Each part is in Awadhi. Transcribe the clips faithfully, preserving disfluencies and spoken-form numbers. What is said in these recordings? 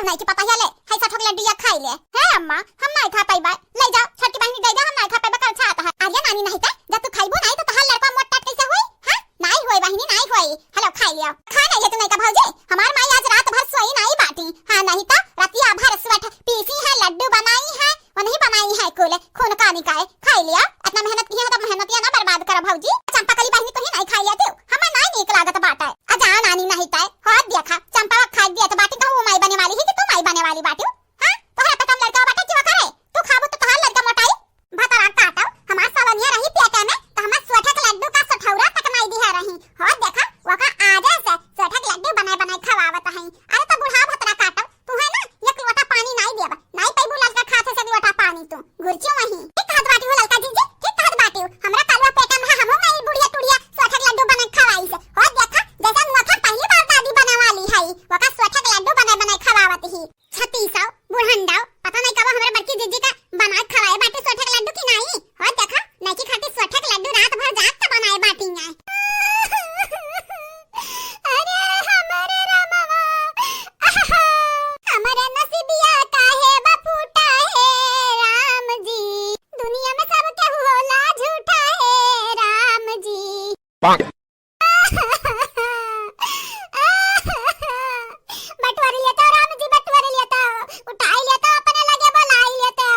नाहीं कि पता है ले, है सोए ठक लड्डू या खाई ले। हे अम्मा, हम नाहीं खा पाइबा। ले जाओ, छोटकी बहिनी दे दे, हम नाहीं खा पाइबा, कल छात है। अरे नानी नाहीं ते, जब तू खाइबू नाहीं तो तोहार लड़का मोट टाट कैसे होई? हाँ? नाहीं होई बहिनी, नाहीं होई। हेलो, खाई लियो। खा नाहीं ले तू नाहीं का भौजी, हमार माई आज रात भर सोई नाहीं बाटी। हाँ, नाहीं तो रतिया भर सोए ठक पीसी है, लड्डू बनाई है, वनही बनाई है कुल, खून का निकाय। खाई लिया, इतना मेहनत किहे है तो मेहनतिया ना बर्बाद करा भौजी। चंपा कली बहिनी तोही नाहीं खाई लिया तू, हमें नाहीं नीक लागत बाटे। आ जा नानी नाहीं ते, हो देखा, चंपा खाई दिया तो बाटी कहूँ माई बने वाली ही कि तू माई बने वाली बाटी? हाँ? तोहरा पेट में लड़का बाटे कि ओकरे? तू खाबू तो तोहार लड़का मोटाई। भतरा काटो, हमार सवनिया रही पेटे में तो हमार सोए ठक लड्डू का सठौरा तक नाहीं दिहा रही। हो देखा, ओका आजे से सोए ठक लड्डू बनाए बनाए खवावत हई। अरे तो बूढ़ा भतरा काटो, तू है ना, एक लोटा पानी नाहीं देब, नाहीं पइबू ललका खाथे से लोटा पानी तू, घुरचू वहीं। ठीक कहत बाटी हो ललका जीजी, ठीक कहत बाटी हो। हमरा कलुआ पेटा में हमहू माई बुढ़िया टुढ़िया सोए ठक लड्डू बना खवाई से। हो देखा, जैसे मुआ था पहली बार दादी बने वाली है, ओका सोए ठक लड्डू बने बने खवावत ही। छतीसौ, बुढ़ंडौ, पता नाहीं कब हमरे बड़की जीजी का बना खवाए बाटी सोए ठक लड्डू की नाहीं। हो देखा, नइकी खातिर सोए ठक लड्डू रात भर जाग के बनाए बाटी हैं। अरे हमरे रामवा, हमरे नसीबिया काहे बा फूटा हे राम जी, दुनिया में सब केहू होला झूठा हे राम जी। पाक। बटोर लेता राम जी, बटोर लेता, उठाई लेता, अपने लगे बोलाई लेता।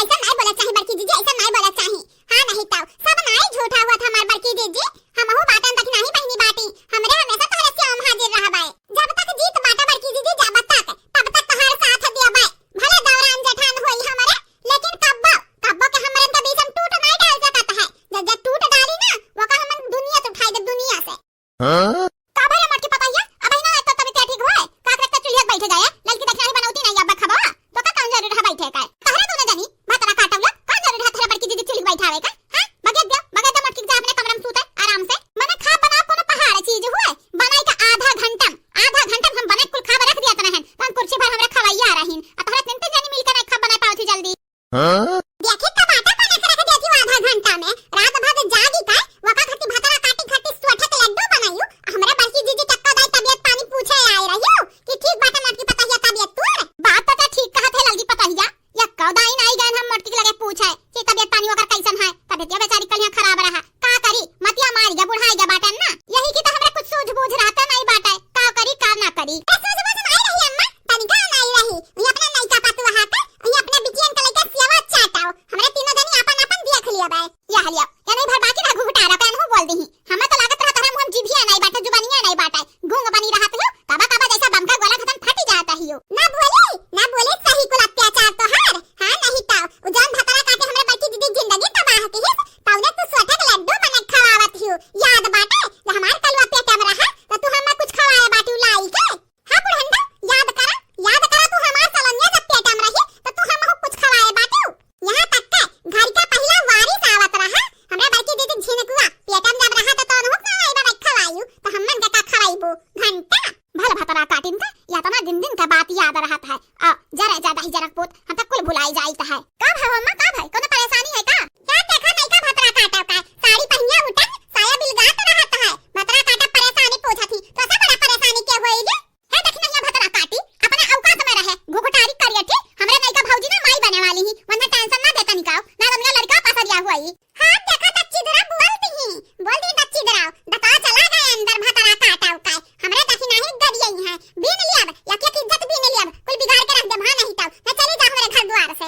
ऐसा नाहीं बोला चाही बड़की जीजी, ऐसा नाहीं बोला चाही। हाँ नाहीं तो सब नाहीं झूठा हुआ था हमार बड़की जीजी, हमहू बाटन तक नाहीं बहिनी बाटी, हमरे हमेशा तोहरे से हम हाजिर रहबाए। जब तक जीत बाटा बड़की जीजी, जब तक, तब तक तोहार साथ दियाबाए। भले दौरान जेठान होई हमरे, लेकिन कब्बो, कब्बो के हमरन के बीच हम टूट नाहीं डाल सकत है। जब, जब टूट डाली ना, ओका हमन दुनिया से उठाई दे, दुनिया से। हाँ? का भला मोटकी पतोहिया? अबहिं ना तो तबियत ठीक होए। का करत चूल्हे पे बैठे जाए? ललकी देखना ही बनौती नाहीं, अब खबा। तो का कौन जरूरी रहा बैठे का? तहरा दोनों जनी, भतरा काटौला, कौन जरूरी रहा तहरा बड़की जीजी चूल्हे पे बैठावे का? हाँ? बगेत दियो, बगेत दियो मोटकी के जा अपने कमरा में सूते, आराम से। मने खाब बनाब कोनो पहाड़ चीज हुए, बनाई का आधा घंटा में, आधा घंटा में हम बनाई कुल खाब रख दिया तना है। तहन कुर्सी पर हमरा खवाइया रहीन, आ तहरा तीन तीन जनी मिलकर नाहीं खाब बनाई पावत ही जल्दी। हाँ? देखी कब आटा बना के रख देती हूँ आधा घंटा में। रात भर जागी का, वका खाती भतरा काटी खाती सोए ठक लड्डू बनायू। हमरा बड़की जीजी चक्का दाई तबियत पानी पूछे आए रही हूँ कि ठीक बाटे मोटकी पतोहिया तबियत तोर। बात तो ते ठीक कहत है ललकी पतोहिया। यक्का दाई नाहीं गए हम मोटकी के लगे पूछे कि तबियत पानी ओकर कैसन है। तबियत ये बेचारी कल यहाँ खराब रहा। का करी? मतिया मारी गया, बुढ़ाई गया बाटन ना। यही की तो हमरा कुछ सूझबूझ रहता नाहीं बाटे। का करी, का ना करी। ए, सूझबूझ नाहीं रही अम्मा, तनिका नाहीं रही। ये अपने नइका पतुआ के, ये अपने बिटियन के लइके सेवा चाटाओ। हमरे तीनों जनी आपन आपन देख लिया बाय। यह लिया, ये नाहीं भर बाकी रह घुघुटारा, कहन हो बोल दीही। हमें तो लागत रहा तोहरा मुँह में जीभिया नाहीं बाटे, जुबानिया नाहीं बाटे। गूंग बनी रहत हो, कबा कबा जैसा बम का गोला खतम फटी जात ही हो। ना बोली, ना बोली, सही कुल अत्याचार तोहार। हाँ, नाहीं तो, उ जौन भतरा काटे हमरे बड़की दीदी जिंदगी तबाह की हिस, तौने तू सोए ठक लड्डू बना खवावत ही हो। याद बाटे, जब हमार कलुआ पेट में रहा, तो तू हमें कुछ खवाए बाटू लाई के। हाँ बुढ़ंडा, याद करा, याद करा, तू हमार सलनिया जब पेट में रही, तो तू हमहू कुछ खवाए बाटू। यहाँ तक के घर के पहिला वारिस आवत रहा, हमरा बड़की दीदी झिनकुआ पेट में जब रहा, तो तोनहू के नाहीं बना खवायू, तो हमन के का खवाइबू? घंटा। भल भतरा काटिन का, या तना दिन दिन का बात याद रहत है। आ, जरा ज्यादा ही जनक पूत, हम तो कुल भुलाई जाइत है। का भाई अम्मा, का भाई, कोनो परेशानी है का? का देखा नाहीं का भतरा काटा का? साड़ी पहिनिया उठन, साया बिलगात रहत है। भतरा काटा परेशानी पूछत ही, तो से बड़ा परेशानी के होई गे? हे देखी नहीं भतरा काटी, अपने औकात में रहे, घुघुटारी करियठी, हमरे नइका भौजी ना माई बने वाली ही, वन्ने tension ना देता निकाओ, ना वन्ने लड़का पसरिया हुआ ही। हाँ, देखा दच्ची दरा बोल दी ही, बोल दी दच्ची दरा, दका चला गए अंदर भतरा काटा उकाय, हमरे देखी नहीं गरियई है, बीन लियब, या के इज्जत बीन लियब, कुल बिगाड़ के रख देब, हाँ नहीं तब, मैं चली जा हमरे घर द्वार से।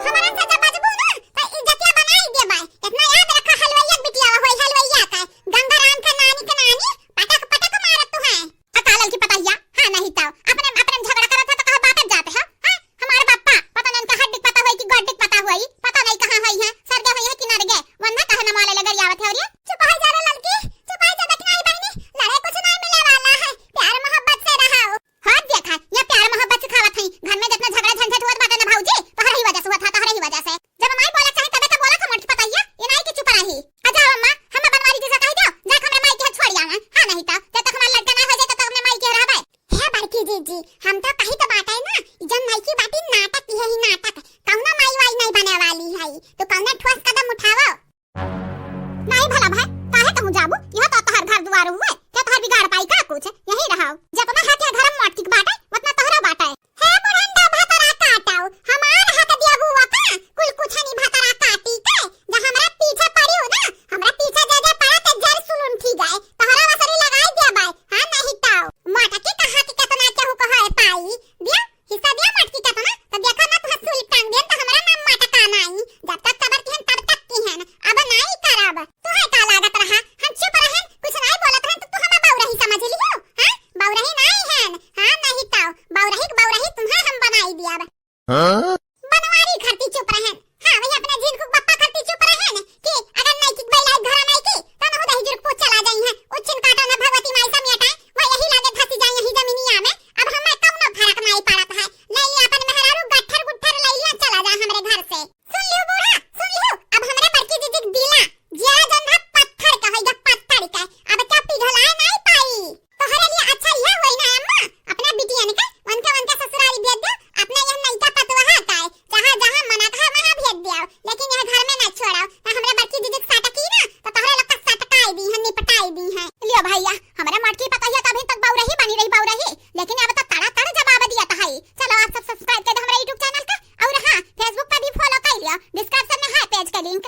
हमरा से जब बजबू ना, तो इज्जतिया बनाई देबै। इतना याद रखा, हलवैया के बिटिया होई, हलवैया के। गंगाराम के नानी के नानी, पटक पटक मारत तू है। आ का ललकी पतोहिया, हाँ नहीं तो। अपने, अपने झगड़ा करत है तो कहा बाटत जात है, हाँ? हमार पप्पा, पता नहीं उनका हड्डी पता होई कि गोड्डी पता होई, पता नहीं कहाँ होई है, सरगे होई है कि नरगे, वन्ना कहे न माले ले गरियावत है और ये। चुप हो जा रे ललकी, चुप हो जा, देखना ही बहिनी, लड़े कुछ नहीं मिले वाला है, प्यार मोहब्बत से रहो। होत देखा, ये प्यार मोहब्बत सिखावत हई। घर में जितना झगड़ा झंझट होत बाटे ना भौजी, तोहरे ही वजह से होत है, तोहरे ही वजह से। जब माई बोला चाहे तबे तो बोला था मोटकी पतोहिया, ये नाहीं कि चुप रही। अच्छा अम्मा, हम बनवारी जी से कह दो, जा हमरे माई के छोड़ आवे। हाँ नहीं तो, जब तक हमार लड़का ना हो जाए तब तक अपने माई के रहबे। हे बड़की जीजी, हम तो कही तो बाटे ना, जब माई की बाटी नाटक की है ही नाटक, कौनो माई वाई नहीं बने वाली है, तो कौनो ठोस कदम उठावो। नाहीं भला भाई, काहे कहूँ जाबू? यह तो तोहर घर दुआर हुए, क्या तोहर बिगाड़ पाई का कुछ? यही रहो। जितना हाथ यह घर में मोटकी के बाटे, उतना लेकिन अब तो तड़ा तड़ जवाब दिया तो है। चलो आप सब subscribe कर दो हमारे YouTube channel का, और हाँ, Facebook पे भी follow कर लियो, description में है page का link।